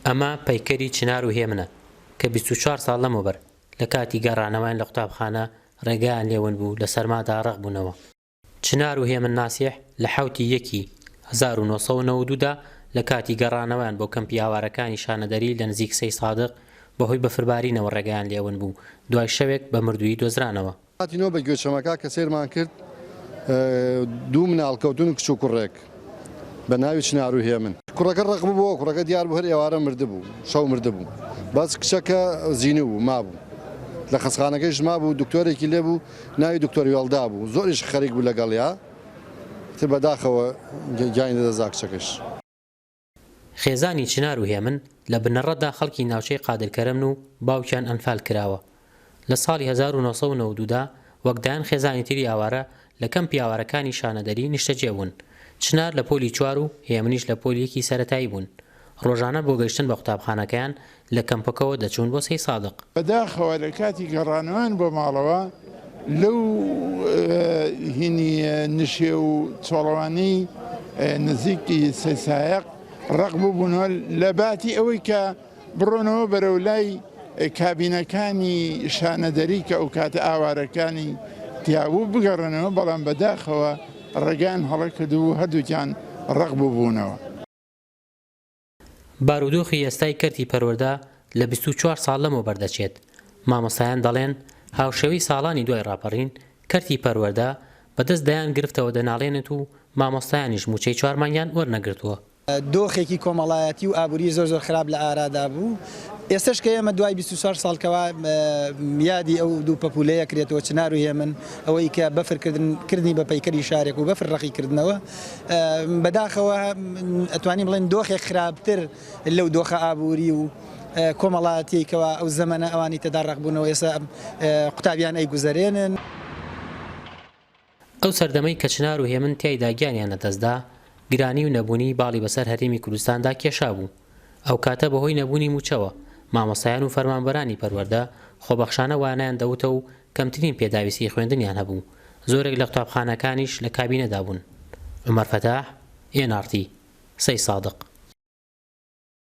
ئەمە پەیکەری چنار و هێمنە کە 24 ساڵ لەمەوبەر لە کاتی گەڕانەوەیان لە قوتابخانە ڕێگایان لێ ون بوو لە سەرمادا ڕەق بوونەوە. چنار و هێمن ناسیح لە حەوتی یەکی 1992 دا لە کاتی گەڕانەوەیان بۆ کەمپی ئاوارەکانی شانەدەری لە نزیک سەیسادق بەهۆی بەفربارینەوە ڕێگایان لێ ون بوو، دوای شەوێک بە مردوویی دۆزرانەوە. هاتینەوە بە گوێ چەمەکە کە سەیرمان کرد دوو مناڵ کەوتون کچ و کوڕێک بە ناوی چنار و هێمن. کوڕەکە ڕەق ببووە کوڕەکە دیار بوو هەر ئێوارە مردبوو شەو مردبوو بەس کچەکە زینوو بوو مابوو لە خەسخانەکەیش مابوو دکتۆرێکی لێ بوو ناوی دکتۆر وێڵدا بوو زۆریش خەریک بوو لەگەڵیا تر بەداخەوە گیانی لەدەستدا کچەکەش. خێزانی چنار و هێمن لە بنەڕەتدا خەڵکی ناوچەی قادرکەرەمن و باوکیان ئەنفال کراوە. لە ساڵی 1992 دا وەک دەیان خێزانی تری ئاوارە لە کەمپی ئاوارەکانی شانەدەری نیشتەجێ بوون. چنار لە پۆلی چوار و هێمنیش لە پۆلی یەکی سەرەتایی بوون. ڕۆژانە بۆ گەیشتن بە قوتابخانەکەیان لە کەمپەکەوە دەچوون بۆ سەیسادق. بەداخەوە لە کاتی گەڕانەوەیان بۆ ماڵەوە لەو هینی نشێو و چۆڵەوانەی نزیکی سەیسایەق ڕەق ببوونەوە لە باتی ئەوەی کە بڕۆنەوە بەرەو لای کابینەکانی شانەدەری کە ئەو کاتە ئاوارەکانی تیابوو بگەڕێنەوە بەڵام بەداخەوە ڕێگایان هەڵە کردبوو هەردووکیان ڕەق ببوونەوە. بارودۆخی ئێستای کەرتی پەروەردە لە 24 ساڵ لەمەوبەر دەچێت، مامۆستایان دەڵێن، هاوشێوەی ساڵانی دوای ڕاپەڕین، کەرتی پەروەردە بەدەست دەیان گرفتەوە دەناڵێنێت و مامۆستایانیش مووچەی چوار مانگیان وەرنەگرتووە. دۆخێکی کۆمەڵایەتی و ئابووری زۆر زۆر خراپ لە ئارادا بوو. ئێستەش کە ئێمە دوای 24 ساڵ کەوا یادی ئەو دوو پەپوولەیە کرێتەوە چنار و هێمن، ئەوەی کە بەفر کردن کردنی بە پەیکەری شارێک و بەفر ڕەقی کردنەوە، بەداخەوە ئەتوانین بڵێن دۆخێک خراپتر لەو دۆخە ئابووری و کۆمەڵایەتیەی کەوا ئەو زەمەنە ئەوانی تێدا ڕەق بوونەوە ئێستا قوتابیان ئەیگوزەرێنن. ئەو سەردەمەی کە چنار و هێمن تیایدا گیانیان لەدەستدا، گرانی و نەبوونی باڵی بەسەر هەرێمی کوردستاندا کێشابوو. ئەوکاتە بەهۆی نەبوونی مووچەوە، مامۆستایان و فەرمانبەرانی پەروەردە خۆبەخشانە وانەیان دەوتە و کەمترین پێداویستی خوێندنیان هەبوو، زۆرێک لە قوتابخانەکانیش لە کابینەدا بوون. عومەر فەتاح، ئێن ئاڕ تی، سەیدسادق.